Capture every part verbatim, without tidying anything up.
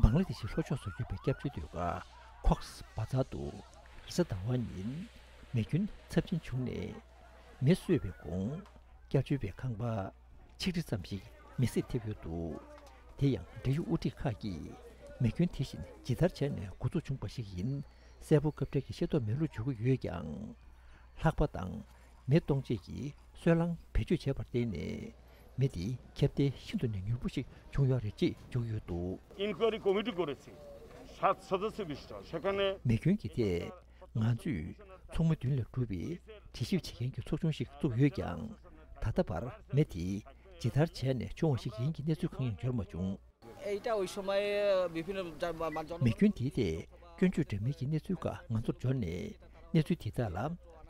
བང་ལ་དེ་ཤི་ལྷོ་ཕྱོགས་སུ་ཡོད་པའི་སྐྱབས་བཅོལ་སྡོད་སྒར་ཁོག་སི་བ་ཛར་དུ་རེས་གཟའ་ཟླ་བ་ཉིན་མེ་སྐྱོན་ཚབས་ཆེན་བྱུང་ནས། མེ་གསོས་པའི་གོང་སྐྱབས་བཅོལ་བའི་ཁང་པ་ཆིག་ཁྲི་ཙམ་ཞིག་མེ་བསྲེགས་ཐེབས་ཡོད་འདུག་དེ་ཡང་འབྲེལ་ཡོད་དབུ་ཁྲིད་ཁག་གིས་མེ་སྐྱོན་དེ་བཞིན་ཇི་ལྟར་བྱས་ནས་འགོ་འཛུགས་བྱུང་བ་ཞིག་ཡིན་གསལ་པོ་སྐབས་འཕྲལ་གྱི་ཤེས་རྟོགས་མེད་ལུགས་བརྗོད་ཀྱི་ཡོད་ཀྱང་། ལྷགས་པ་དང་མེ་གཏོང་བྱེད་ཀྱི་སོལ་རླངས་བེད་སྤྱོད་བྱས་པར་བརྟེན་ནས་མེ་དེ་ཁྱབ་གདལ་ཤིན་ཏུ་ནས་མྱུར་པོ་ཞིག་བྱུང་ཡོད་རེད་ཅེས་བརྗོད་ཀྱི་ཡོད་འདུག Inquiry committee করেছি সাত সদস্য বিশিষ্ট। সেখানে མེ་སྐྱོན་གྱི་ཐད་ང་ཚོས་ཚོགས་མི་བདུན་ལས་གྲུབ་པའི་དྲི་ཞིབ་བྱེད་མཁན་གྱི་ཚོགས་ཆུང་ཞིག་བཙུགས་ཡོད་ཀྱང་། ད་ལྟ་བར་མེ་དེ་ཇི་ལྟར་བྱས་ནས་བྱུང་བ་ཞིག་ཡིན་གྱི་གནས་ཚུལ་གང་ཡང་འབྱོར་མ་བྱུང་། এইটা ওই সময়ে বিভিন্ন জা- মা- জন- མེ་སྐྱོན་དེའི་ཐད་སྐྱོན་བརྗོད་འདྲ་མིན་གྱི་གནས་ཚུལ་ཁག་ང་ཚོར་འབྱོར་ནས་གནས་ཚུལ་དེ་དག་ལ་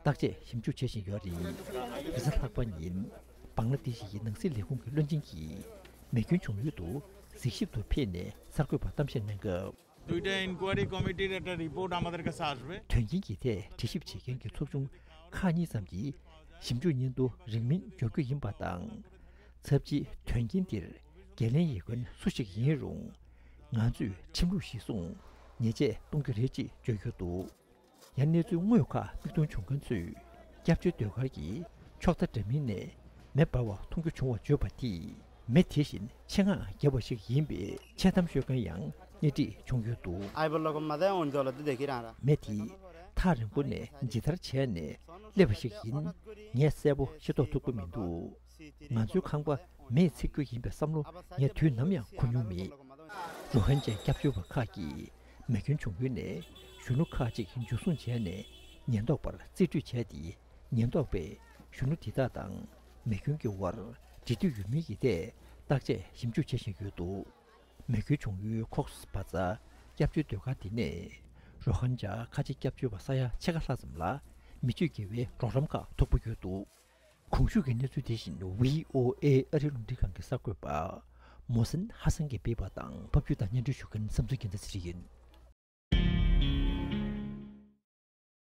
བརྟག་དཔྱད་ཞིབ་འཇུག་བྱེད་བཞིན་ཡོད་རེད། རེས་གཟའ་ལྷག་པ་ཉིན་བང་ལ་དེ་ཤི་ཡི་ནང་སྲིད་ལས་ཁུངས་ཀྱི་བློན་ཆེན་གྱིས་མེ་སྐྱོན་བྱུང་ཡུལ་དུ་གཟིགས་ཞིབ་ཏུ་ཕེབས་ནས་གསར་འགོད་པར་གཏམ་བཤད་གནང་སྐབས། দুইটা ইনকোয়ারি কমিটির একটা রিপোর্ট আমাদের কাছে আসবে। དོན་རྐྱེན་གྱི་ཐད་དྲི་ཞིབ་བྱེད་མཁན་གྱི་ཚོགས་ཆུང་ཁག་གཉིས་ཙམ་གྱིས་ཞིབ་འཇུག་སྙན་ཐོ་རིང་མིན་འབྱོར་རྒྱུ་ཡིན་པ་དང་། ཚབས་ཆེའི་དོན་རྐྱེན་འདིར་འགན་ལེན་ཡོད་མཁན་སུ་ཞིག་ཡིན་རུང་། ང་ཚོས་ཁྲིམས་ལུགས་གཞིར་བཟུང་ཉེས་ཆད་གཏོང་རྒྱུ་རེད་ཅེས་བརྗོད་ཡོད་འདུག་ཡང་གནས་ཚུལ་དངོས་ཁག་མིག་མཐོང་བྱུང་མཁན་ཚོས་སྐྱབས་བཅོལ་སྡོད་སྒར་གྱི་ཕྱོགས་མཐའ་འདྲ་མིན་ནས་མེ་འབར་བ་མཐོང་རྒྱུ་བྱུང་བ་བརྗོད་པ་དེས། མེ་དེ་བཞིན་ཆེད་མངགས་བརྒྱབ་པ་ཞིག་ཡིན་པའི་འཆལ་གཏམ་ཤོད་མཁན་ཡང་སྣེ་ཁྲིད་བྱུང་ཡོད་འདུག་ཨའི་བོ་ལོ་གོ་མ་དེ་འོན་ཙོ་ལ་དེ་དེ་ཁི་རང་ར། མེ་དེ་ཐག་རིང་པོ་ནས་ཇི་ལྟར་བྱས་ནས་སླེབས་པ་ཞིག་ཡིན་ངས་གསལ་པོ་ཤེས་རྟོགས་ཐུབ་ཀྱི་མི་འདུག་ང་ཚོའི་ཁང་པ་མེས་འཚིག་རྒྱུ་ཡིན་པའི་བསམ་བློ་ངས་དུས་ནམ་ཡང་འཁོར་མྱོང་མེད། རོ་ཧིན་ཇཱའི་སྐྱབས་བཅོལ་བ་ཁག་གིས་མེ་སྐྱོན་བྱུང་ཡུལ་ནས་གཞོན་ནུ་ཁག་ཅིག་འཇུ་བཟུང་བྱས་ནས་ཉེན་རྟོག་པར་རྩིས་སྤྲོད་བྱས་ཏེ། ཉེན་རྟོག་པས་གཞོན་ནུ་དེ་དག་དང་མེ་སྐྱོན་གྱི་དབར་འབྲེལ་མཐུད་ཡོད་མེད་ཀྱི་ཐད་བརྟག་དཔྱད་ཞིབ་འཇུག་བྱེད་བཞིན་ཡོད་འདུག་མེ་སྐྱོན་བྱུང་ཡུལ་ཁོག་སི་བ་ཛར་སྐྱབས་བཅོལ་སྡོད་སྒར་འདི་ནས་རོ་ཧིན་ཇཱ་ཁ་ཆེ་སྐྱབས་བཅོལ་བ་ས་ཡ་ཕྱེད་ཀ་ལྷག་ཙམ་ལ་མི་སྤྱོད་དགེ་བའི་གྲོགས་རམ་ཁག་ཐོབ་ཀྱི་ཡོད་འདུག་གོང་ཞུས་ཀྱི་གནས་ཚུལ་དེ་བཞིན་བྷི་ཨོ་ཨེ་ཨ་རིའི་རླུང་འཕྲིན་ཁང་གི་གསར་འགོད་པ་མོ་སན་ཧ་སན་གྱིས་སྤེལ་བ་དང་ཕབ་སྒྱུར་དང་སྙན་སྒྲོན་ཞུ་མཁན་བསམ་ཚུལ་རྒྱལ་མཚན་ཚེ་རིང་ཡིན།